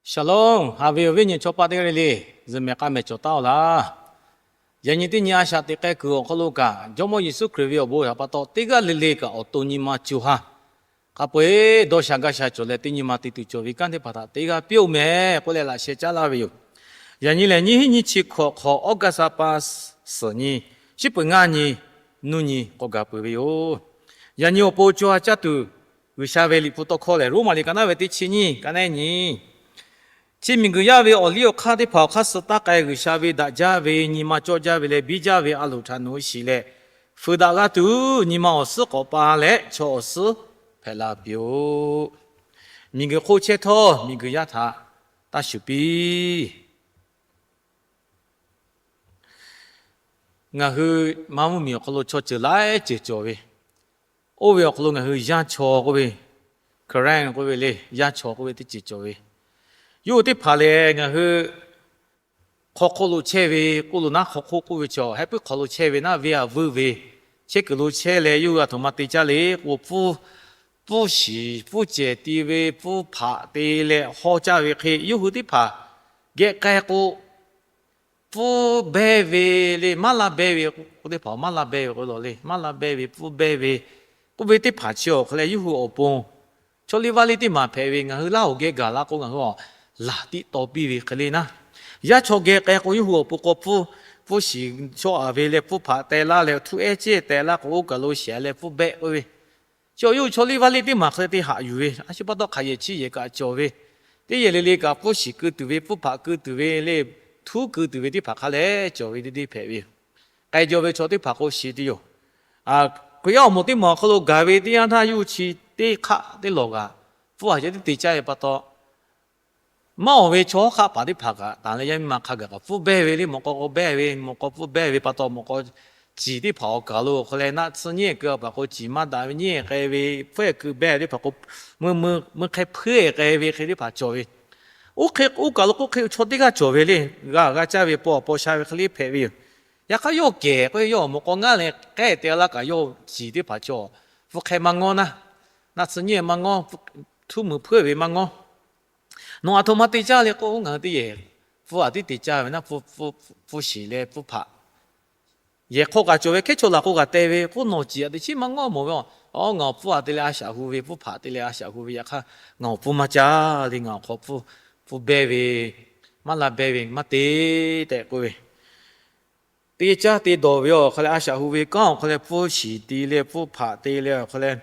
Shalom, haꞈ ve awˬ viˉ awˬ nyi chaw paˆ teˇ g'aˇ le le, zuhꞈ mehˍ k'a mehˍ cawˬ taˉ-oˬ laˇ. Yaꞈ nyi teˇ nyi a shaꞈ teꞈ k'ai kuiˬ awˬ hk'aw lo kaꞈ, Jawˇmawˇ Yeˍsuˆ Hkriꞈ ve awˬ bon htaꞈ pa taw teˇ g'aˇ le le kaꞈ awˬ to nyi ma co ha, hk'a peu-eˬ dawˇ sha gaˇ sha cawˬ leh teˇ nyi ma te tuˬ cawˬ ve kanˉ teˇ hpaˍ htaꞈ teˇ g'aˇ piˇ-oˬ meh k'oˆ leh laꞈ sheh caˉ laˇ ve yoˬ. Yaꞈ nyi lehˬ, nyiˇ hinˉ nyiˇ chi hkawꞈ hk'awꞈ August a pa suhˍ nyi, shiˉ peuˬ ngaˇ nyi, nuˇ nyi k'awꞈ gaˬ peuˬ ve yoˬ. Yaꞈ nyi awˬ pon co ha caˇ tuˬ, G'uiˬsha ve liꞈ hpu tawˇ hkawˇ lehˬ, Roˉmaꞈ liꞈ ka naˉ ve teˇ chi nyiˇ, ka naˉ nyi. Chi miˬguiˬ yaˇ ve awˬ liˇ awˬ hk'aˇ teˇ hpaˍ awˬ hk'aˇ suh taˇ k'ai, G'uiˬsha ve daꞈ jaˇ ve nyi ma cawˇ jaˇ ve leh biˇ jaˇ ve a loˍ htaꞈ nawˬ hui shiˍ leh, fuiˍ daꞈ g'a tuˬ nyi ma awˬ suhˉ k'awꞈ pa leh chaw awˬ suhˉ hpehꞈ la piˇ-oˆ. Miˬguiˬ hk'oˆ chehˇ htawˇ, miˬguiˬ yaˇ htaꞈ taˇ shuˍ piˇ. Ngaˬ hui Manˇ mvuhˇmiˬ awˬ hk'aw lo chaw ceuˬ laiˉ ceuˬ cawˬ ve, oˇ ve awˬ hk'aw lo ngaˬ hui yaˇ chaw k'oˆ ve, Karen k'oˆ ve le, yaˇ chaw k'oˆ ve teˇ ceuˬ cawˬ ve, yawˇ hui teˇ hpaˍ lehˬ ngaˬ hui hk'aw hk'oˆ lo chehˇ ve k'oˆ lo naˉ, hk'aw hk'oˆ k'oˆ ve chaw heh puiˉ hk'aw lo chehˇ ve naˉ, venˇ a vuiˇ ve chehˇ kuiˬ lo chehˇ leh, yawˇ hui a htoꞈ ma te caˇ le k'o, pfuhˇ shiˍ pfuhˇ cehˬ ti ve pfuhˇ hpaꞈ te leh hawˇ caˇ ve hk'e, yawˇ hui teˇ hpaˍ geh k'ai k'o, pfuhˇ behˇ ve le, maˇ laˇ behˇ ve k'o, teˇ hpaˍ maˇ laˇ behˇ ve k'o law le, maˇ laˇ behˇ ve pfuhˇ behˇ ve k'oˆ ve teˇ hpaˍ chi awˬ hk'aw leh yawˇ hui awˬ pon chaw liˇ vaˇ liˇ teˇ maˬ hpehꞈ ve, ngaˬ hui Laˇ hoˍ geh gaˬ la k'o ngaˬ hui awˬ laˬ tiˆ taw piˇ ve hk'e le naˉ. Yaˇ chaw geh k'ai k'o yawˇ hui awˬ pon k'o pfuhˇ, pfuhˇ shiˍ shawˆ a ve leh pfuhˇ hpaꞈ teh laˇ leh htuˇ ehˉ ceˇ teh laˇ k'o oˇ kaˬ lo shehˍ leh pfuhˇ behˆ k'oˆ ve chi awˬ yawˇ hui chaw liˇ vaˇ liˇ teˇ maˬ hk'e te haꞈ yuˬ ve, a shu pa taw hk'aˬ yehˬ chiˇ yehˬ kaꞈ cawˬ ve, teˇ yehˬ le le kaꞈ pfuhˇ shiˍ keu tuˬ ve, pfuhˇ hpaꞈ keu tuˬ ve le, htuˇ keu tuˬ ve teˇ hpaˍ hk'a leh cawˬ ve teˇ deˇ hpehꞈ ve yoˬ. K'ai jaw ve chaw teˇ hpaˍ k'o shiˍ te yoˬ. Hkriꞈ yaˇ awˬ moˍ teˇ maˬ awˬ hk'aw lo gaˬ ve teˇ yanˇ htaˇ yawˇ hui chi teˇ hk'aˆ teˇ lawˬ g'aꞈ pfuhˇ haꞈ ca tiˉ te caˇ ve pa taw, maˇ awˬ ve chaw hawˉ hk'aˆ paˍ teˇ hpaˍ kaꞈ tanˬ leh yaˇ miˇ ma hk'a gaˬ kaꞈ pfuhˇ behˇ ve le, mawꞈ k'aw k'o behˇ ve, mawꞈ k'aw pfuhˇ behˇ ve pa taw mawꞈ k'aw ciˍ teˇ hpaˍ awˬ kaˬ lo awˬ hk'aw leh naˆ tsuhˇ nyiˇ keu a paˍ k'o ciˍ maˇ daꞈ ve nyiˇ k'ai ve, hpfuhˇ keu behˇ teˇ hpaˍ k'o mui hk'e hpfuhˇ k'ai ve hk'e teˇ hpaˍ cawˬ ve. Oˇ hk'e oˇ kaˬ lo k'oˆ hk'e chaw teˇ g'aˇ cawˬ ve le, g'a g'a caˇ ve paw paw sha ve hk'e le hpehꞈ ve yoˬ. Yaꞈ hk'aˇ yawˇ kehˬ k'o yawˇ mawꞈ k'aw ngaˉ leh k'ehˉ te laˇ kaꞈ yawˇ ciˍ teˇ hpaˍ cawˬ, hpfuhˇ hk'ai maˇ ngawˉ naˉ, naˆ tsuhˇ nyiˇ maˇ ngawˉ, htuˇ muiˬ hpfuhˇ ve maˇ ngawˉ. Nawˬ a htoꞈ ma te caˇ le k'o, ngaˬ hui teˇ yehˬ pfuhˇ a tiˉ te caˇ ve naˉ, pfuhˇ shiˍ leh pfuhˇ hpaꞈ yehˬ hk'aw kaꞈ cawˬ ve, hkehˉ chaw laˬ k'o kaꞈ te ve k'oˆ, nawˬ ciˍ a teꞈ chiˉ maˇ ngawˉ mawˬ ve, a ngaˬ awˬ pfuhˇ a te leh a shaꞈ hu ve, pfuhˇ hpaꞈ te leh a shaꞈ hu ve, yaꞈ hk'aˇ ngaˬ awˬ pfuhˇ maˇ caˇ le, ngaˬ awˬ hk'aw pfuhˇ pfuhˇ behˇ ve, maˇ laˇ behˇ ve maˇ te tehꞈ k'oˆ ve, te caˇ te dawˬ ve awˬ hk'aw leh a shaꞈ hu ve kanˉ awˬ hk'aw leh pfuhˇ shiˍ te leh pfuhˇ hpaꞈ te leh awˬ hk'aw leh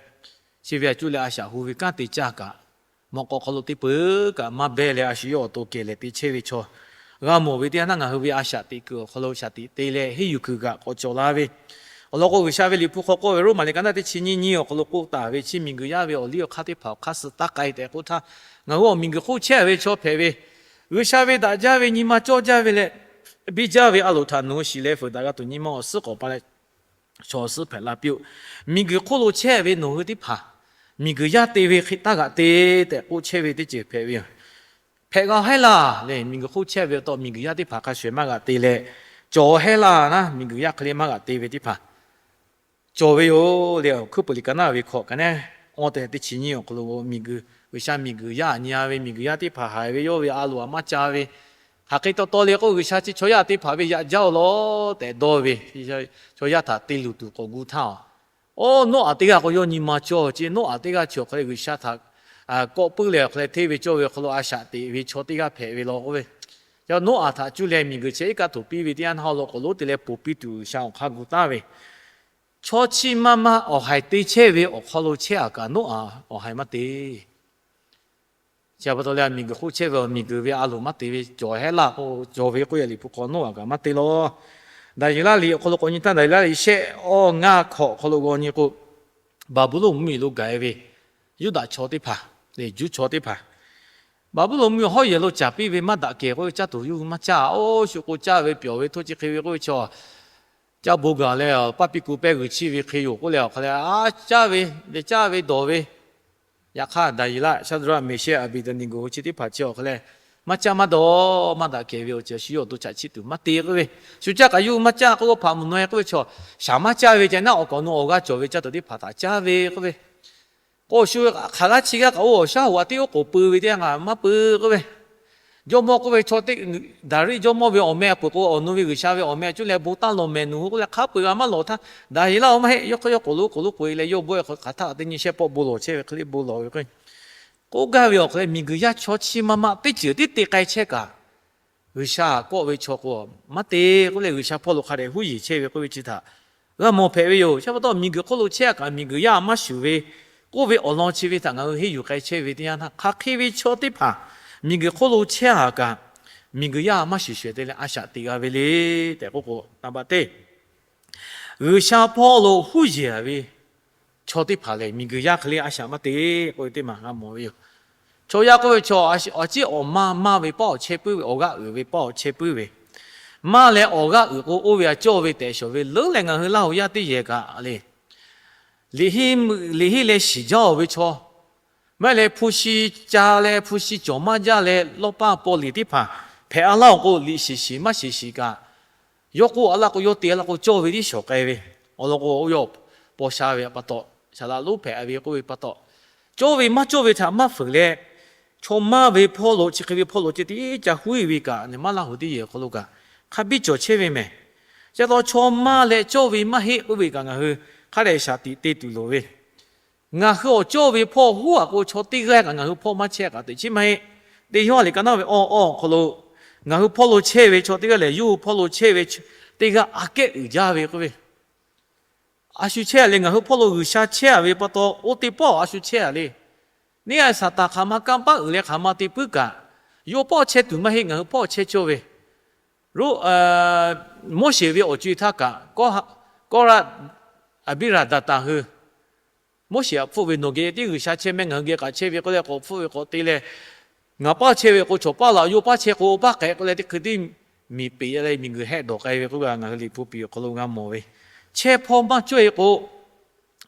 chi ve a cuˇ leh a shaꞈ hu ve kanˉ te caˇ kaꞈ, mawꞈ k'aw hk'aw lo teˇ peuˬ kaꞈ maˇ behˇ leh a shu yawˇ awˬ to kehˬ lehˬ te chehˇ ve chaw g'a mawˬ ve teˇ yanˇ htaˇ ngaˬ hui ve a shaꞈ teꞈ kuiˬ awˬ hk'aw lo shaꞈ teꞈ te leh henˇ yuˬ kuiˬ g'aꞈ k'awꞈ cawˬ la ve. Awˬ lawn k'o G'uiˬsha ve liꞈ hpu hk'aw k'oˆ ve Roˉmaꞈ liꞈ ka naˉ teˇ chi nyiˇ nyiˇ awˬ hk'aw lo k'oˆ taˍ ve, chi miˬguiˬ yaˇ ve awˬ liˇ awˬ hk'aˇ teˇ hpaˍ awˬ hk'aˇ suh taˇ k'ai tehꞈ k'oˆ htaˇ, ngaˬ hui awˬ miˬguiˬ hk'oˆ chehˇ ve chaw hpehꞈ ve, G'uiˬsha ve daꞈ jaˇ ve nyi ma cawˇ jaˇ ve leh biˇ jaˇ ve a loˍ htaꞈ nawˬ hui shiˍ leh fuiˍ daꞈ g'a tuˬ nyi ma awˬ suhˉ k'awꞈ pa leh chaw awˬ suhˉ hpehꞈ la piˇ-oˆ. Miˬguiˬ hk'oˆ lo chehˇ ve nawˬ hui teˇ hpaˍ miˬguiˬ yaˇ te ve hk'e taˇ g'aꞈ te tehꞈ k'oˆ chehˇ ve teˇ ceuˬ hpehꞈ ve yoˬ. Hpehꞈ g'a hehˉ laˇ leh, miˬguiˬ hk'oˆ chehˇ ve taw miˬguiˬ yaˇ teˇ hpaˍ hk'a shuˍ shuˍ maˇ g'aꞈ te leh, cawˬ hehˉ laˇ naˉ, miˬguiˬ yaˇ hk'e le maˇ g'aꞈ te ve teˇ hpaˍ cawˬ ve yoˬ le. Hkuiˉ puiˍ liꞈ ka naˉ ve hkawꞈ ka neˉ awˇ tehꞈ teˇ chi nyiˇ awˬ hk'aw lo miˬguiˬ, G'uiˬsha miˬguiˬ yaˇ nyi a ve, miˬguiˬ yaˇ teˇ hpaˍ haiˬ ve yawˇ ve a loˍ a maˇ ca ve, hk'aˬ hk'e taw taw le k'o G'uiˬsha chi chaw yaˇ teˇ hpaˍ ve yaꞈ jaˇ-oˬ lawˉ tehꞈ dawˇ ve, chaw yaˇ htaꞈ te luˬ tuˬ k'awꞈ gu htaˇ, oˇ Noˉaꞈ teˇ g'aˇ k'o yawˇ nyi ma cawˇ ce. Noˉaꞈ teˇ g'aˇ chi awˬ hk'aw leh G'uiˬsha htaꞈ kawˆ puiˉ leh awˬ hk'aw leh hteˇ ve cawˇ ve awˬ hk'aw lo a shaꞈ teꞈ ve chaw teˇ g'aˇ hpehꞈ ve law k'oˆ ve, Noˉaꞈ htaꞈ cuˇ leh miˬguiˬ chi iˉ kaˆ htoꞈ piˇ ve teˇ yanˇ htaˇ awˬ lawn k'awꞈ lonˉ te leh poˬ piˇ tuˬ G'uiˬsha awˬ hk'aˇ gu taˍ ve, chaw chi maˇ maˇ awˬ haiˬ te chehˇ ve awˬ hk'aw lo chehˇ a kaꞈ Noˉaꞈ awˬ haiˬ maˇ te. Chi pa taw leh miˬguiˬ hk'oˆ chehˇ ve awˬ miˬguiˬ ve a loˍ maˇ te ve cawˬ hehˉ laˇ k'o, cawˬ ve k'oˆ yehˬ liꞈ hpu hk'aw Noˉaꞈ kaꞈ maˇ te law. Daˍyeˍlaˆ liꞈ awˬ hk'aw lo k'awꞈ nyi htaˇ, Daˍyeˍlaˆ liꞈ shehˆ awˇ ngaˇ hkawꞈ awˬ hk'aw lo g'aw nyi k'o, Baˍbuˍlonˍ mvuhˇmiˬ lo gaˬ e ve Yuˇdaꞈ chaw teˇ hpaˍ leh Juˇ chaw teˇ hpaˍ Baˍbuˍlonˍ mvuhˇmiˬ hawˉ yehˬ lo caˍ piˇ ve maˇ daꞈ kehˬ k'oˆ ve caˇ tuˬ yawˇ hui maˇ caˇ. Oˇ shu k'o caˇ ve pyawˬ ve htoˇ chi hk'e ve k'oˆ ve chaw, caˇ bon gaˬ leh paˇ piˇ ku pehˇ g'uiˬ chiˇ ve hk'e yoˬ k'oˆ leh awˬ hk'aw leh a caˇ ve, leh caˇ ve dawˬ ve. Yaꞈ hk'aˇ Daˍyeˍlaˆ, Shaˍdraˆ, Meˍshehˆ, Aˍbeˍdeˍneˍgoˍ chi teˇ hpaˍ chi awˬ hk'aw leh maˇ caˇ maˇ dawˬ, maˇ daꞈ kehˬ ve awˬ ceuˬ shu yawˇ awˬ to chaꞈ chiˇ tuˬ maˇ te k'oˆ ve. Shu caˇ kaꞈ yawˇ hui maˇ caˇ k'oˆ, hpaꞈ mvuhˬ naweh k'oˆ ve chaw, shaˍ maˇ caˇ ve ceh naˉ awˬ kaˍ awˬ nu awˬ g'aˇ cawˬ ve caˇ tuˬ teˇ hpaˍ htaꞈ caˇ ve k'oˆ ve. K'o shu hk'aˬ g'aˇ chi g'aˇ kaꞈ oˇ awˬ shaˉ hoꞈ a teˇ oˉ k'oˍ peu ve teˇ yanˇ ngaˬ maˇ peu k'oˆ ve. Jawˇmawˇ k'oˆ ve chaw teˇ, Daˍriˆ jawˇmawˇ ve awˬ meh peuˬ k'o, awˬ nu ve G'uiˬsha ve awˬ meh cuˇ leh bon taˇ lawˬ mehˍ nuˬ hui k'oˆ leh hk'a peu-eˬ g'a maˇ lawˬ htaˇ, Daˍyeˍlaˆ-oˬ, maˇ heˆ, yawˇ hk'aˇ yawˇ k'oˍ lo k'oˍ lo k'oꞈ-e leh yawˇ bawehˇ hk'aˬ htaˇ teˇ nyi shehˆ pawˆ bon lawˬ chehˇ ve hk'e le bon lawˬ ve k'o, k'oˆ gaˇ ve awˬ hk'aw leh miˬguiˬ yaˇ chaw chi ma ma teˇ ceuˬ tiˉ te k'ai chehˇ kaꞈ, G'uiˬsha kawˆ ve chaw k'o, maˇ te k'oˆ leh G'uiˬsha hpawˇ lo hk'a dehꞈ huˉ yeˬ chehˇ ve k'oˆ ve chi htaꞈ g'a mawˬ hpehꞈ ve yoˬ. Chi pa taw miˬguiˬ hk'oˆ lo chehˇ kaꞈ miˬguiˬ yaˇ maˇ shuˍ ve k'oˆ ve awˬ lawn chi ve htaꞈ ngaˬ hui henˇ yuˬ k'ai chehˇ ve teˇ yanˇ htaˇ, hk'aˬ hk'e ve chaw teˇ hpaˍ miˬguiˬ hk'oˆ lo chehˇ-a kaꞈ, miˬguiˬ yaˇ maˇ shuˍ shuˍ te leh a shaꞈ teꞈ g'a ve le tehꞈ k'oˆ k'o, naˍ baꞈ teˇ G'uiˬsha hpawˇ lo huˉ yeˬ-a ve chaw teˇ hpaˍ lehˬ, miˬguiˬ yaˇ hk'e le a shaꞈ maˇ te k'oˆ ve teˇ maˬ g'a mawˬ ve yoˬ. Chaw yaˇ k'oˆ ve chaw, awˬ ciˉ awˬ maˇ maˇ ve paˇ awˬ chehˇ puiˉ ve, awˬ g'aˇ uiˍ ve paˇ awˬ chehˇ puiˉ ve, maˇ leh awˬ g'aˇ uiˍ k'o oˇ ve aꞈ cawˇ ve tehꞈ shawˍ ve leuˉ leh ngaˬ hui Laˇ huˍ yaˇ teˇ yehˬ kaꞈ le, liꞈ henˇ leh shiˍ jaˇ-oˬ ve chaw, maˇ heˆ leh hpu shi ca leh hpu shi cawˬ maˇ jaˇ leh lawˇ paˇ paw liꞈ teˇ hpaˍ hpehꞈ-a laˇ-oˬ k'o, liꞈ shiˍ shiˍ maˇ shiˍ shiˍ kaꞈ, yawˇ k'oˆ-a laˇ k'o, yawˇ te-a laˇ k'o, cawˇ ve tiˉ shawˍ k'ai ve. Awˬ lawn k'o, oˇ yawˇ paw sha ve pa taw, saˍ laꞈ lonˉ hpehꞈ ve k'oˆ ve pa taw, cawˇ ve maˇ cawˇ ve htaꞈ maˇ fuiˍ leh, chaw maˇ ve hpawˇ lo chi hk'e ve hpawˇ lo ceh tiˉ ca huˉ-e ve kaꞈ, maˇ Laˇ huˍ teˇ yehˬ awˬ hk'aw lo kaꞈ hk'a biˇ cawˬ chehˇ ve mehˍ. Chi pa taw chaw maˇ leh cawˇ ve maˇ heˆ k'oˆ ve kaꞈ ngaˬ hui hk'a dehꞈ shaˍ tiꞈ te tuˬ loˍ ve. Ngaˬ hui awˬ cawˇ ve hpawˇ huˉ-a k'o, chaw teˇ g'aˇ kaꞈ ngaˬ hui hpawˇ maˇ chehˇ kaꞈ teꞈ chiˉ maˇ heˆ. Teˇ Yoˇhanˬ liꞈ ka naˉ ve awˇ awˇ awˬ hk'aw lo, ngaˬ hui hpawˇ lo chehˇ ve chaw teˇ g'aˇ lehˬ, yawˇ hui hpawˇ lo chehˇ ve teˇ g'aˇ aꞈ kehˉ uiˍ jaˇ ve k'oˆ ve, a shu chehˇ-a leh ngaˬ hui hpawˇ lo G'uiˬsha chehˇ-a ve pa taw, oˇ teˇ pawˆ a shu chehˇ-a le. Neˇ a Saˍtanˍ hk'aˬ ma kanˇ paˆ uiˍ leh hk'aˬ ma te puiˉ kaꞈ, yawˇ pawˆ chehˇ tuˬ maˇ heˆ, ngaˬ hui pawˆ chehˇ cawˇ ve. Moˉseˍ ve awˬ co e htaˇ kaꞈ, Kawˇraˆ, Aˍbiˇraˍdaˍtaˍ hui Moˉseˍ aꞈ hpfuhˆ ve, nawˬ geh tiˉ G'uiˬsha chehˇ mehˆ, ngaˬ hui geh kaꞈ chehˇ ve k'oˆ leh k'awꞈ hpfuhˆ ve k'awꞈ te leh, ngaˬ paˇ chehˇ ve k'o, chaw paˇ laˬ, yawˇ paˇ chehˇ k'o, paˇ k'ehꞈ k'oˆ leh teˇ hkui tiˉ miˬ peꞈ leh miˬguiˬ hehˆ dawˬ k'ai ve k'oˆ ve ngaˬ hui Liꞈ hpu piˍ awˬ hk'aw lo g'a mawˬ ve. Chehˇ hpawˇ maˇ cawˇ-e k'o,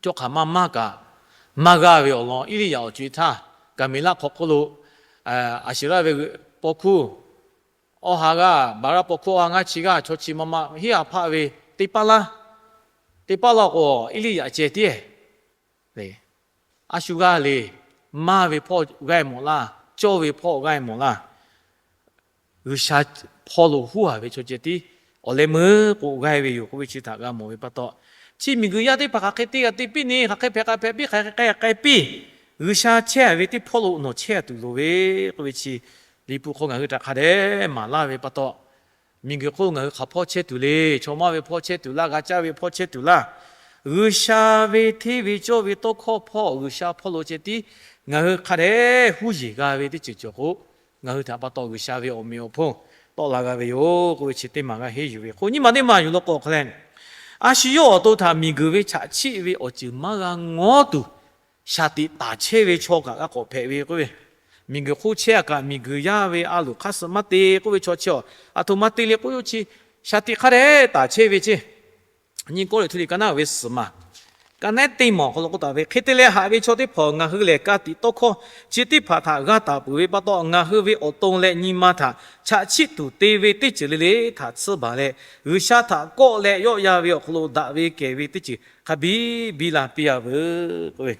chaw hk'aˬ ma maˇ kaꞈ maˇ g'aˇ ve awˬ lawn Eˇliˇyaꞈ awˬ co e htaˇ, Kaˍmeˍlaˆ hk'aw hk'oˆ lo Aˍsheˍraˆ ve paw hkuˇ awˬ ha g'aˇ, Baˍlaˆ paw hkuˇ awˬ ha g'aˇ chi g'aˇ chaw chi ma ma hiˉ ha hpaˆ ve, teˇ paˆ laˇ, teˇ paˆ laˇ k'o, Eˇliˇyaꞈ ceh tiˉ a shu g'aˇ le, maˇ ve hpawˇ g'aˇ mawˬ laˇ, cawˇ ve hpawˇ g'aˇ mawˬ laˇ. G'uiˬsha hpawˇ lo huˉ-a ve chaw ceh tiˉ awˬ leh meuˉ k'o g'aˇ ve yoˬ k'oˆ ve chi htaꞈ g'a mawˬ ve pa taw, chi miˬguiˬ yaˇ teˇ hpaˍ hk'aˬ hk'e te g'a te piˇ ne, hk'aˬ hk'e hpehꞈ k'ai hpehꞈ piˇ, hk'aˬ hk'e k'ai k'ai piˇ, G'uiˬsha chehˇ-a ve teˇ hpawˇ lo nawˬ chehˇ-a tuˬ loˍ ve k'oˆ ve chi, Liꞈ hpu hk'aw ngaˬ hui htaꞈ hk'a dehꞈ maˍ laˇ ve pa taw, miˬguiˬ hk'oˆ ngaˬ hui hk'aˬ hpawˇ chehˇ tuˬ le, chaw maˇ ve hpawˇ chehˇ tuˬ laˇ, g'a caˇ ve hpawˇ chehˇ tuˬ laˇ, G'uiˬsha ve hteˇ ve cawˇ ve tawˇ hkawˇ hpawˇ G'uiˬsha hpawˇ lo ceh tiˉ ngaˬ hui hk'a dehꞈ huˉ yeˬ g'a ve teˇ ceuˬ cawˬ k'o, ngaˬ hui htaꞈ pa taw G'uiˬsha ve awˬ meꞈ awˬ hponˇ tawˆ la g'a ve yoˬ k'oˆ ve chi teˇ maˬ g'a henˇ yuˬ ve. K'o nyiˇ maˬ teˇ maˬ yuˬ law k'o hk'a leh, a shu yawˇ awˬ to htaꞈ miˬguiˬ ve chaꞈ chiˆ ve awˬ ceuˬ maˇ g'a ngawˉ tuˬ, shaˍ tiꞈ taˍ chehˇ ve chaw kaꞈ g'a k'awꞈ hpehꞈ ve k'oˆ ve, miˬguiˬ hk'oˆ chehˇ-a kaꞈ miˬguiˬ yaˇ ve a loˍ hk'aˇ suh maˇ te k'oˆ ve chaw chi, a htoꞈ ma te le k'oˆ ve chi, shaˍ tiꞈ hk'a dehꞈ taˍ chehˇ ve ceˇ. Nyiˇ Kawˇrenˍhtuˆ liꞈ ka naˉ ve suhˍ maˬ, ka naˉ teˇ maˬ awˬ hk'aw lo k'oˆ taˍ ve, hk'e te leh haꞈ ve chaw teˇ hpaˍ-oˬ, ngaˬ hui lehˬ ka tiꞈ tawˇ hkawˇ chi teˇ hpaˍ htaꞈ g'a taˍ peuˬ ve pa taw, ngaˬ hui ve awˬ to leh nyi ma htaꞈ chaꞈ chiˆ tuˬ te ve teˇ ceuˬ le le htaꞈ tsuhˇ baˬ leh, G'uiˬsha htaꞈ kawˆ leh yawˆ yan ve awˬ hk'aw lo daꞈ ve kehˬ ve teˇ ceuˬ hk'a biˇ biˇ la piˇ-a veuˬ k'oˆ ve,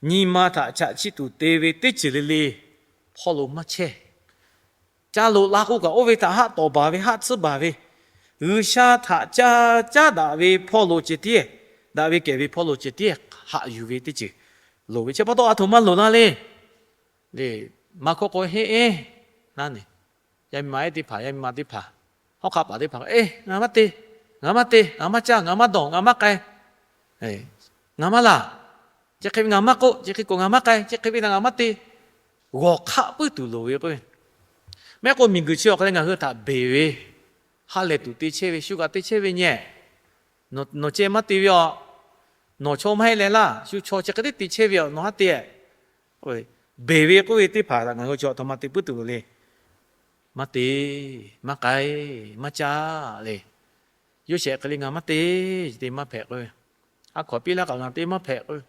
nyi ma htaꞈ chaꞈ chiˆ tuˬ te ve teˇ ceuˬ le le hpawˇ lo maˇ chehˇ. Ca loꞈ la k'oˆ kaꞈ oˇ ve htaꞈ haˆ tawˍ baˬ ve, haˆ tsuhˇ baˬ ve, G'uiˬsha htaꞈ caˇ caˉ daꞈ ve hpawˇ lo ceh tiˉ, daꞈ ve kehˬ ve hpawˇ lo ceh tiˉ haꞈ yuˬ ve teˇ ceuˬ loˍ ve chi pa taw, a htoꞈ ma loˍ la le. Maˇ hkawˇ k'o heˆ eˬ naˉ ne, yaˇ miˇ ma ehˉ teˇ hpaˍ, yaˇ miˇ ma teˇ hpaˍ, hawˉ hk'aˆ paˍ teˇ hpaˍ, eˬ, ngaˬ maˇ te, ngaˬ maˇ caˇ, ngaˬ maˇ dawˬ, ngaˬ maˇ k'ai, ngaˬ maˇ laˬ, chi hk'e ve ngaˬ maˇ k'oˆ, chi hk'e k'o ngaˬ maˇ k'ai, chi hk'e ve htaꞈ ngaˬ maˇ te, g'awˬ hk'aˆ puiˉ tuˬ loˍ ve k'o, maˇ heˆ k'o miˬguiˬ chi awˬ hk'aw leh ngaˬ hui htaꞈ beˬ ve, ha lehˬ tuˬ te chehˇ ve, shu kaꞈ te chehˇ ve nyehˬ, nawˬ ceh maˇ te ve aˬ, nawˬ chaw maˇ heˆ leh laˇ, shu chaw chi hk'e te te chehˇ ve aˬ, nawˬ haˉ te beˬ ve k'oˆ ve teˇ hpaˍ htaꞈ ngaˬ hui chi a htoꞈ ma te puiˉ tuˬ loˍ le. Maˇ te, maˇ k'ai, maˇ caˇ le. Yoˇsehꞈ hk'e le, ngaˬ maˇ te, te maˇ hpehꞈ k'oˆ ve, a hkawnˍ piˇ laˇ kaꞈ ngaˬ te maˇ hpehꞈ k'oˆ ve,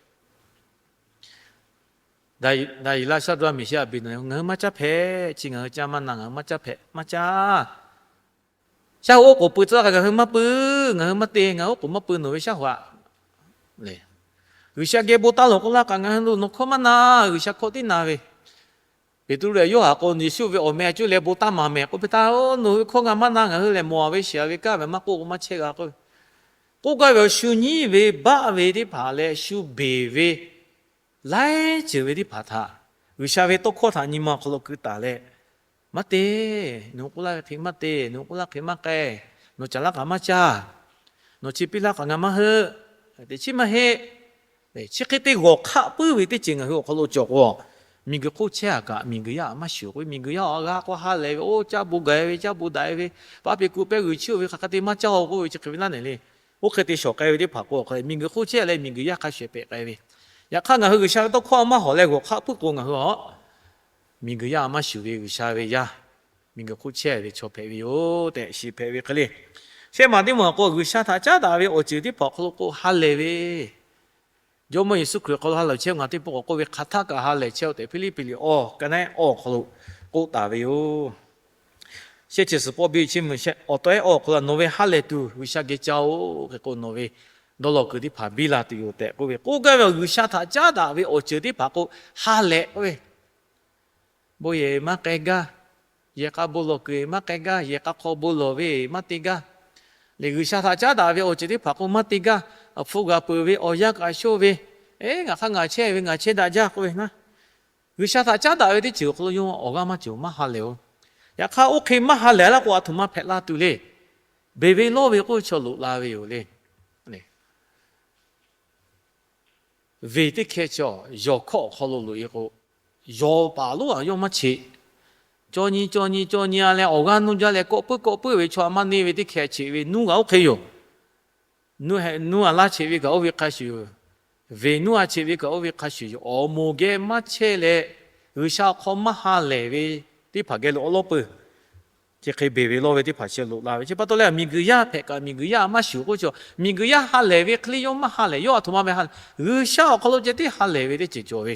Daˍyeˍlaˆ, Shaˍdraˆ, Meˍshaˆ, Aˍbeˍneˍhaˍ, ngaˬ hui maˇ caˇ hpehꞈ, chi ngaˬ hui caˇ maˇ na, ngaˬ hui maˇ caˇ hpehꞈ, maˇ caˇ. Shaˉ hoꞈ oˉ k'oˍ pui tcuh laˇ kaꞈ ngaˬ hui maˇ pui, ngaˬ hui maˇ te, ngaˬ hui oˉ k'oˍ maˇ pui nawˬ ve shaˉ hoꞈ aꞈ. G'uiˬsha geh bon taˇ lawˬ k'oˆ laˇ kaꞈ ngaˬ hui nawˬ hkawˇ maˇ na, G'uiˬsha hkawˇ tiˉ na ve. Peˍtruˆ leh Yoˇhanˬ k'o, Yeˍsuˆ ve awˬ meh a cuˇ leh bon taˇ maˍ mehˍ k'oˆ piˇ taˍ-oˬ, nawˬ hui ve hkawˇ ngaˬ maˇ na, ngaˬ hui lehˬ mawˬ ve shiˍ ve kanˉ ve maˇ k'oˆ k'o maˇ chehˇ g'a k'oˆ ve. K'oˆ gaˇ ve awˬ shu nyiˉ ve baˆ ve teˇ hpaˍ leh shu beˬ ve laiˉ ceuˬ ve teˇ hpaˍ htaꞈ G'uiˬsha ve tawˇ hkawˇ htaꞈ nyi ma awˬ hk'aw lo keu taˍ leh, maˇ te, nawˬ hui k'oˆ laˇ ve hk'e maˇ te, nawˬ hui k'oˆ laˇ hk'e maˇ k'ai, nawˬ caˬ laˇ kaꞈ maˇ caˇ, nawˬ chi piˇ laˇ kaꞈ ngaˬ maˇ heuˆ, teꞈ chiˉ maˇ heˆ. Chi hk'e te g'awˬ hk'aˆ puiˉ ve teˇ ceuˬ ngaˬ hui awˬ hk'aw lo cawˬ k'o, miˬguiˬ hk'oˆ chehˇ a kaꞈ miˬguiˬ yaˇ maˇ shuˍ k'oˆ ve, miˬguiˬ yaˇ awˬ g'aˇ k'o ha lehˬ ve, oˇ caˇ bon gaˬ ve, caˇ bon daꞈ ve, paˉ piˇ kuˬ pehˇ g'uiˬ chiˇ-oˬ ve hk'aˬ hk'e te maˇ caˇ-oˬ k'oˆ ve chi hk'e ve laˇ nehˬ le. Oˇ hk'e te shawˍ k'ai ve teˇ hpaˍ k'o, miˬguiˬ hk'oˆ chehˇ leh miˬguiˬ yaˇ hk'a shuˍ ehˍ pehꞈ k'ai ve. Yaꞈ hk'aˇ ngaˬ hui G'uiˬsha ve tawˇ hkawˇ maˇ hawˍ leh g'awˬ hk'aˆ puiˉ k'o ngaˬ hui a miˬguiˬ yaˇ maˇ shuˍ ve G'uiˬsha ve yaˇ, miˬguiˬ hk'oˆ chehˇ ve chaw hpehꞈ ve yoˬ tehꞈ shiˍ hpehꞈ ve hk'e le. Shehˆ maˬ teˇ maˬ k'o, G'uiˬsha htaꞈ caˉ daꞈ ve awˬ ceuˬ teˇ hpaˍ awˬ hk'aw lo k'o ha lehˬ ve, Jawˇmawˇ Yeˍsuˆ Hkriꞈ awˬ hk'aw lo ha lehˬ chehˇ ngaˬ teˇ pawˆ k'awꞈ k'oˆ ve, hk'aˬ htaˆ kaꞈ ha lehˬ chehˇ-oˬ tehꞈ Hpiˇliˇpiˆ liꞈ awˬ ka naˉ ehˉ awˬ hk'aw lo k'oˆ taˍ ve yoˬ. Shehˆ chi suhˍ pawˆ biˇ chi mvuhˬ shehˆ awˬ tawˆ ehˉ awˬ hk'aw lo nawˬ ve ha lehˬ tuˬ G'uiˬsha geh caˇ-oˬ hk'e k'o, nawˬ ve dawˇ law kuiˬ teˇ hpaˍ biˇ la tuˬ yoˬ tehꞈ k'oˆ ve. K'oˆ gaˇ ve awˬ G'uiˬsha htaꞈ caˉ daꞈ ve awˬ ceuˬ teˇ hpaˍ k'o ha lehˬ k'oˆ ve, bon yehˬ maˇ k'ai gaˇ, yehˬ k'a bon lawˬ kuiˬ maˇ k'ai gaˇ, yehˬ k'a hk'aw bon lawˬ ve maˇ te gaˇ. Lehˬ G'uiˬsha htaꞈ caˉ daꞈ ve awˬ ceuˬ teˇ hpaˍ k'o maˇ te gaˇ. Awˬ hpu g'a peuˬ ve awˬ yanˇ k'a shoˇ ve, eˬ, ngaˬ hk'a ngaˬ chehˇ ve ngaˬ chehˇ daꞈ jaˇ k'oˆ ve na. G'uiˬsha htaꞈ caˉ daꞈ ve teˇ ceuˬ awˬ hk'aw lo yawˇ awˬ g'aˇ maˇ cawˬ maˇ ha lehˬ-oˬ. Yaꞈ hk'aˇ oˇ hk'e maˇ ha lehˬ laˇ k'o, a htoꞈ ma hpehꞈ la tuˬ le. Beˬ ve lawˇ ve k'oˆ ve chaw loꞈ la ve yoˬ le. Venˬ teˇ hkeh chaw yawˬ hkawˇ awˬ hk'aw lo loꞈ-e k'o, yawˬ paˍ lonˉ a yawˇ maˇ cheꞈ. Caw nyi caw nyi caw nyi a leh awˬ g'aˇ nuˇ jaˇ leh kawˆ puiˉ kawˆ puiˉ ve chaw a maˇ neˇ ve teˇ hkeh cheꞈ ve nuˇ g'a oˇ hk'e yoˬ. Nuˇ a laˇ cheꞈ ve kaꞈ oˇ ve hk'a shuˍ yoˬ. Venˬ nuˇ a cheꞈ ve kaꞈ oˇ ve hk'a shuˍ yoˬ. Awˬ moˍ geh maˇ chehˇ leh, G'uiˬsha awˬ hk'aw maˇ ha lehˬ ve teˇ hpaˍ geh lo awˉ lawˉ peuˬ. Chi hk'e beˬ ve lawˇ ve teˇ hpaˍ chi loꞈ la ve. Chi pa taw leh miˬguiˬ yaˇ hpehꞈ kaꞈ miˬguiˬ yaˇ maˇ shuˍ k'oˆ ve chaw, miˬguiˬ yaˇ ha lehˬ ve hk'e le yawˇ maˇ ha lehˬ. Yawˇ a htoꞈ ma ve ha lehˬ, G'uiˬsha awˬ hk'aw lo ceh tiˉ ha lehˬ ve teˇ ceuˬ cawˬ ve.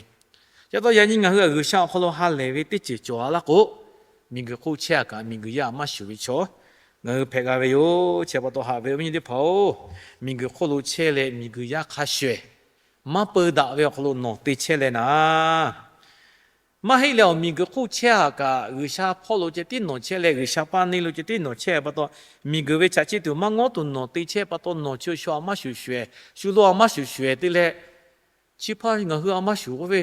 Chi pa taw yaꞈ nyi ngaˬ hui a G'uiˬsha awˬ hk'aw lo ha lehˬ ve teˇ ceuˬ cawˬ a laˇ k'o, miˬguiˬ hk'oˆ chehˇ a kaꞈ miˬguiˬ yaˇ maˇ shuˍ ve chaw ngaˬ hui hpehꞈ g'a ve yoˬ. Chi pa taw haꞈ ve awˬ viˉ nyi teˇ hpaˍ-oˬ, miˬguiˬ hk'oˆ lo chehˇ leh miˬguiˬ yaˇ hk'a shuˍ ehˍ maˇ peu daꞈ ve awˬ hk'aw lo nawˬ te chehˇ leh naˍ, maˇ heˆ leh awˬ miˬguiˬ hk'oˆ chehˇ a kaꞈ G'uiˬsha hpawˇ lo ceh tiˉ nawˬ chehˇ leh G'uiˬsha paˇ neˇ lo ceh tiˉ nawˬ chehˇ pa taw, miˬguiˬ ve chaꞈ chiˆ tuˬ maˇ ngawˉ tuˬ nawˬ te chehˇ pa taw, nawˬ chi shu a maˇ shuˍ shuˍ ehˍ, shu lo a maˇ shuˍ shuˍ ehˍ te leh, chi hpaˇ ngaˬ hui a maˇ shuˍ k'oˆ ve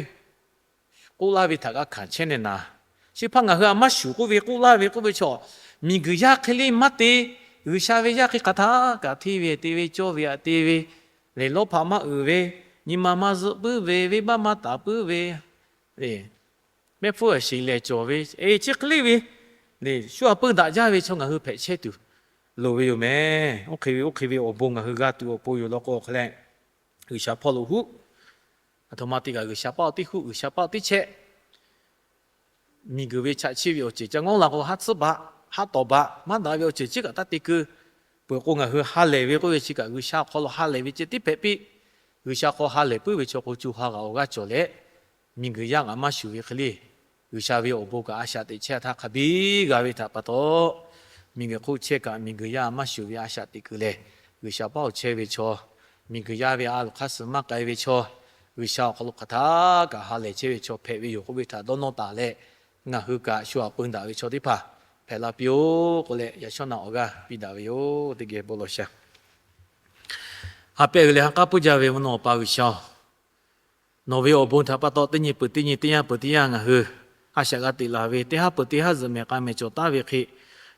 k'oˆ laˇ ve htaꞈ g'a hkanˍ chehˇ nehˬ naˍ. Chi hpaˇ ngaˬ hui a maˇ shuˍ k'oˆ ve k'oˆ laˇ ve k'oˆ ve chaw, miˬguiˬ yaˇ hk'e le maˇ te, G'uiˬsha ve yaˇ hk'e hk'aˬ htaˇ kaꞈ hteˇ ve te ve cawˇ ve aꞈ te ve, lehˬ lawˇ hpaꞈ maˇ uiˍ ve, nyi ma maˇ zuhˆ puiˉ ve, venˇbaˆ maˇ taˍ puiˉ ve, mehˆ hpfuhˇ a sheˍ lehˬ cawˬ ve, eˬ chi hk'e le ve, shu a peu daꞈ jaˇ ve chaw ngaˬ hui hpehꞈ chehˇ tuˬ loˍ ve yoˬ mehˍ. Oˇ hk'e ve oˇ hk'e ve awˬ bon ngaˬ hui g'a tuˬ awˬ pon yoˬ law k'o hk'e leh, G'uiˬsha hpawˇ lo huˆ, a htoꞈ ma te kaꞈ G'uiˬsha paˇ awˬ teˇ huˆ, G'uiˬsha paˇ awˬ teˇ chehˇ, miˬguiˬ ve chaꞈ chiˆ ve awˬ ceuˬ ca ngawˉ la k'o haˉ tsuhˉ baꞈ, haˉ tawˍ baꞈ, maˇ daꞈ ve awˬ ceuˬ ciˉ kaꞈ taˇ te keu peuˬ k'o, ngaˬ hui ha lehˬ ve k'oˆ ve chi kaꞈ G'uiˬsha awˬ hk'aw lo ha lehˬ ve ceh tiˉ hpehꞈ piˇ. G'uiˬsha hk'aw ha lehˬ puiˉ ve chaw k'o co ha g'aꞈ awˬ g'aˇ cawˬ leh, miˬguiˬ yaˇ g'aꞈ maˇ shuˍ ve hk'e le, G'uiˬsha ve awˬ bon kaꞈ a shaꞈ teꞈ chehˇ htaˇ hk'a biˇ g'a ve htaꞈ pa taw, miˬguiˬ hk'oˆ chehˇ kaꞈ miˬguiˬ yaˇ maˇ shuˍ ve a shaꞈ teꞈ keu leh, G'uiˬsha paˇ awˬ chehˇ ve chaw, miˬguiˬ yaˇ ve a loˍ hk'aˇ suh maˇ k'ai ve chaw, G'uiˬsha awˬ hk'aw lo hk'aˬ htaˇ kaꞈ ha lehˬ chehˇ ve chaw hpehꞈ ve yoˬ k'oˆ ve htaꞈ dawˇ nawˇ taˍ leh, ngaˬ hui kaꞈ shu a peu daꞈ ve chaw teˇ hpaˍ hpehꞈ la piˇ-oˆ k'oˆ leh, yaꞈ shawˉ naꞈ awˬ g'aˇ piˇ daꞈ ve yoˬ. Teˇ geh bon lawˬ sha. Ha pehˇ ve leh ha k'aˉ puiˉ jaˇ ve mvuhˇ naw Awˬ pa G'uiˬsha-oˬ, nawˬ ve awˬ bon htaꞈ pa taw teˇ nyi peuˬ teˇ nyi, teˇ yanˇ peuˬ teˇ yanˇ ngaˬ hui a shaꞈ g'a teꞈ laˬ ve, teˇ haˉ peuˬ teˇ haˉ zuhꞈ mehˍ k'a mehˍ cawˬ taˍ ve hk'e,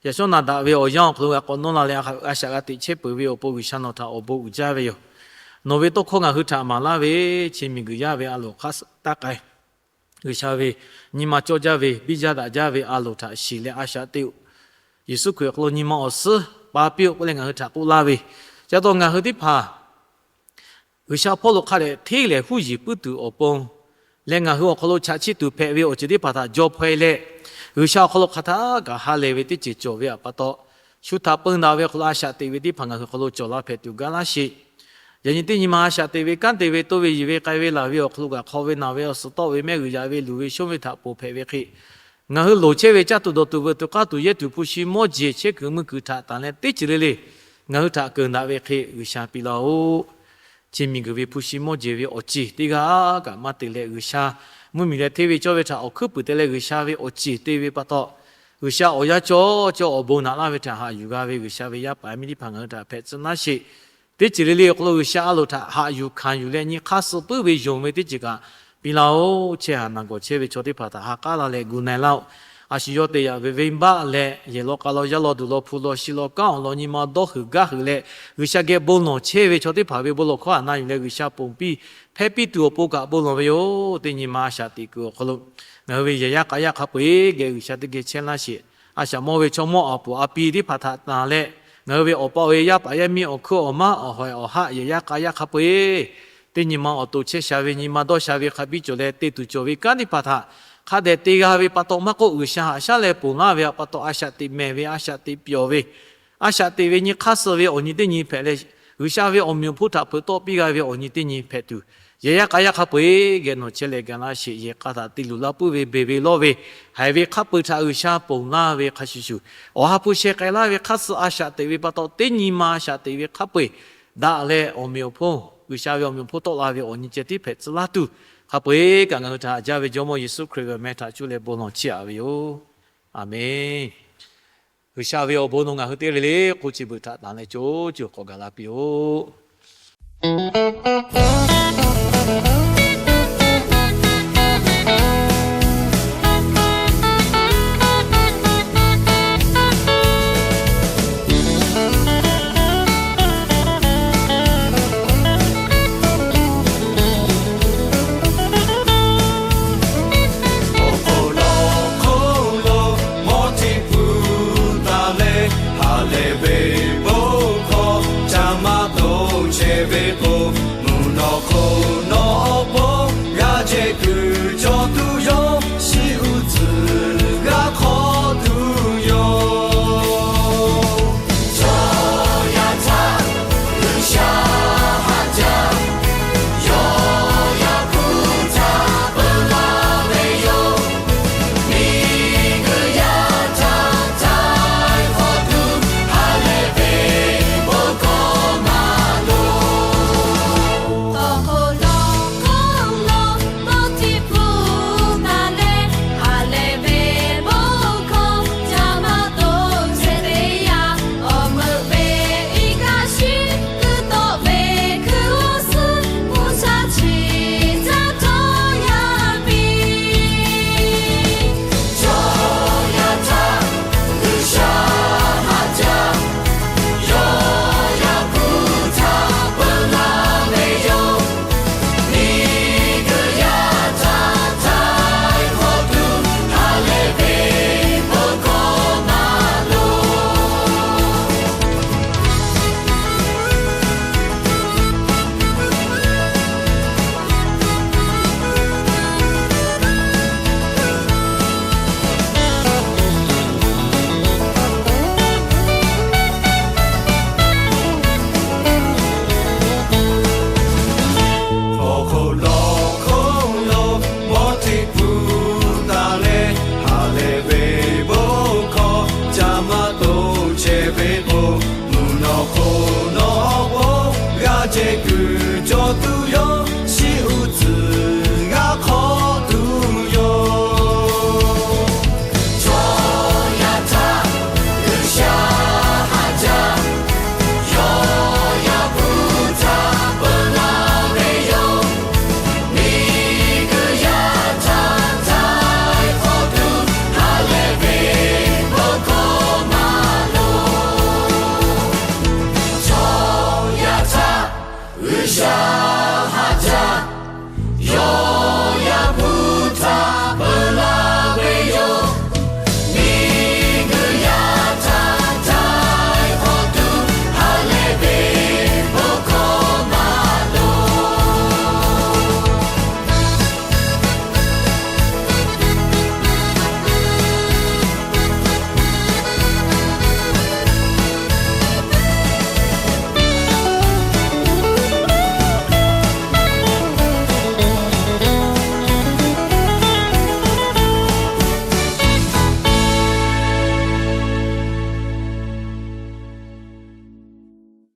yaꞈ shawˉ naꞈ daꞈ ve awˬ yanˇ awˬ hk'aw lo g'a k'awꞈ nawˇ la leh a shaꞈ g'a teꞈ chehˇ peuˬ ve awˬ pon G'uiˬsha nawˬ htaꞈ awˬ bon uiˍ jaˇ ve yoˬ. Nawˬ ve tawˇ hkawˇ ngaˬ hui htaꞈ maˍ laˇ ve, chi miˬguiˬ yaˇ ve a loˍ hk'aˇ suh taˇ k'ai. G'uiˬsha ve nyi ma cawˇ jaˇ ve, biˇ jaˇ daꞈ jaˇ ve a loˍ htaꞈ shiˍ leh a shaꞈ teꞈ-oˬ. Yeˍsuˆ Hkriꞈ awˬ hk'aw lo nyi ma awˬ suhˉ pa piˇ-oˆ k'oˆ leh ngaˬ hui htaꞈ k'oˆ laˇ ve, ca taw ngaˬ hui teˇ hpaˍ G'uiˬsha hpawˇ lo hk'a dehꞈ hteˇ lehˬ huˉ yiˍ puiˉ tuˬ awˬ pon leh ngaˬ hui awˬ hk'aw lo chaꞈ chiˆ tuˬ hpehꞈ ve awˬ ceuˬ teˇ hpaˍ htaꞈ jaw hpaw-e leh, G'uiˬsha awˬ hk'aw lo hk'aˬ htaˇ kaꞈ ha lehˬ ve teˇ ceuˬ cawˬ ve htaꞈ pa taw, shu htaꞈ peu daꞈ ve awˬ hk'aw lo a shaꞈ teꞈ ve teˇ hpaˍ ngaˬ hui hk'aw lo cawˬ la hpehꞈ tuˬ gaˇ laˇ sheˍ. Yaꞈ nyi teˇ nyi ma a shaꞈ teꞈ ve kanˉ te ve toˇ ve yiˬ ve k'ai ve laˬ ve awˬ hk'aw lo kaꞈ hk'aw ve naˬ ve awˬ suhˍ tawˆ ve mehˆ g'uiˬ yaꞈ ve luˬ ve shonˇ ve htaꞈ ponˬ hpehꞈ ve hk'e, ngaˬ hui loˍ chehˇ ve caˇ tuˬ dawˬ tuˬ veuꞈ tuˬ k'aˇ tuˬ yehˇ tuˬ hpu shi mawˇ jeˬ chehˇ kuiˬ mui kuiˬ htaꞈ tanˬ leh teˇ ceuˬ le le ngaˬ hui htaꞈ keunˍ daꞈ ve hk'e G'uiˬsha piˇ laˇ-oˆ. Chi miˬguiˬ ve hpu shi mawˇ jeˬ ve awˬ ceˬ teˇ g'aˇ kaꞈ maˇ te leh, G'uiˬsha mvuhˇmiˬ leh hteˇ ve cawˇ ve htaꞈ awˬ hkuiˉ puiˍ te leh, G'uiˬsha ve awˬ ceˬ te ve pa taw, G'uiˬsha awˬ yanˇ cawˇ cawˇ awˬ bon naꞈ laˇ ve htaꞈ haꞈ yuˬ g'a ve G'uiˬsha ve yaˇ paˍ yaˇ miˇ teˇ hpaˍ ngaˬ hui htaꞈ hpehꞈ tcuh laˇ sheˍ. Teˇ ceuˬ le le awˬ hk'aw lo G'uiˬsha a loˍ htaꞈ haꞈ yuˬ hkanˍ yuˬ leh nyi hk'aˇ suh puiˉ ve yonˍ ve teˇ ceuˬ kaꞈ piˇ laˇ-oˬ. Chehˇ haˍ naˬ gawˬ chehˇ ve chaw teˇ hpaˍ htaꞈ ha k'aˉ la leh gu na-e laˇ-oˆ. A shu yawˇ te yaꞈ ve venˇbaˆ leh yehˬ law k'a law yaˇ law duˬ law hpu law shi law kanˉ awˬ lawn nyi ma dawˇ huiˍ gaˇ huiˍ leh, G'uiˬsha geh bon lawˬ chehˇ ve chaw teˇ hpaˍ ve bon lawˬ hkawˇ htaꞈ na yuˬ leh G'uiˬsha ponˬ piˇ hpehˇ piˇ tuˬ awˬ pon kaꞈ bon lawˬ ve yoˬ. Teˇ nyi ma a shaꞈ teꞈ kuiˬ awˬ hk'aw lo ngaˬ hui ve yehˬ yaˇ k'a yaˇ hk'a peu-eˬ geh G'uiˬsha teˇ geh chehˇ laˇ sheˍ. A shaꞈ mawˇ ve chaw mawˇ awˬ puˍ a pi teˇ hpaˍ htaꞈ tanˬ leh, ngaˬ hui ve awˬ pa awˬ e yaˇ paˍ yaˇ miˇ awˬ hkuiˉ awˬ maˉ awˬ hawehˬ awˬ haˆ yehˬ yaˇ k'a yaˇ hk'a peu-eˬ teˇ nyi ma awˬ to chehˇ sha ve nyi ma dawˇ sha ve hk'a biˇ cawˬ leh te tuˬ cawˬ ve kanˉ teˇ hpaˍ htaꞈ hk'a dehꞈ te g'a ve pa taw maˇ k'oˆ, G'uiˬsha haꞈ shaˉ leh ponˬ laˇ ve pa taw, a shaꞈ teꞈ mehˍ ve, a shaꞈ teꞈ pyawˬ ve, a shaꞈ teꞈ ve nyi hk'aˇ suh ve awˬ nyi teˇ nyi hpehꞈ leh, G'uiˬsha ve awˬ meꞈ awˬ hponˇ htaꞈ hpeuꞈ tawˆ piˇ g'a ve awˬ nyi teˇ nyi hpehꞈ tuˬ, yehˬ yaˇ k'a yaˇ hk'a peu-eˬ geh nawˬ chehˇ leh ga laˇ sheˍ. Yehˬ k'a htaꞈ te luˬ laˇ puiˉ ve beˬ ve lawˇ ve haiˬ ve hk'a peu-eˬ htaꞈ G'uiˬsha ponˬ laˇ ve hk'a shuˍ shuˍ, awˬ ha hpu sheh k'ai laˇ ve hk'aˇ suh a shaꞈ teꞈ ve pa taw, teˇ nyi ma a shaꞈ teꞈ ve hk'a peu-eˬ daꞈ leh awˬ meꞈ awˬ hponˇ, G'uiˬsha ve awˬ meꞈ awˬ hponˇ tawˆ la ve awˬ nyi ceh tiˉ hpehꞈ tcuh laˇ tuˬ, hk'a peu-eˬ kaꞈ ngaˬ hui htaꞈ haꞈ jaˇ ve Jawˇmawˇ Yeˍsuˆ Hkriꞈ ve awˬ meh htaꞈ cuˇ leh bon lawˬ chehˇ-a ve yoˬ. Aˬmenˍ. G'uiˬsha ve awˬ bon nawˬ ngaˬ hui teˇ g'aˇ le le hk'oˆ chi beuꞈ htaꞈ tanˬ leh co co k'awꞈ gaˬ la piˇ-oˆ.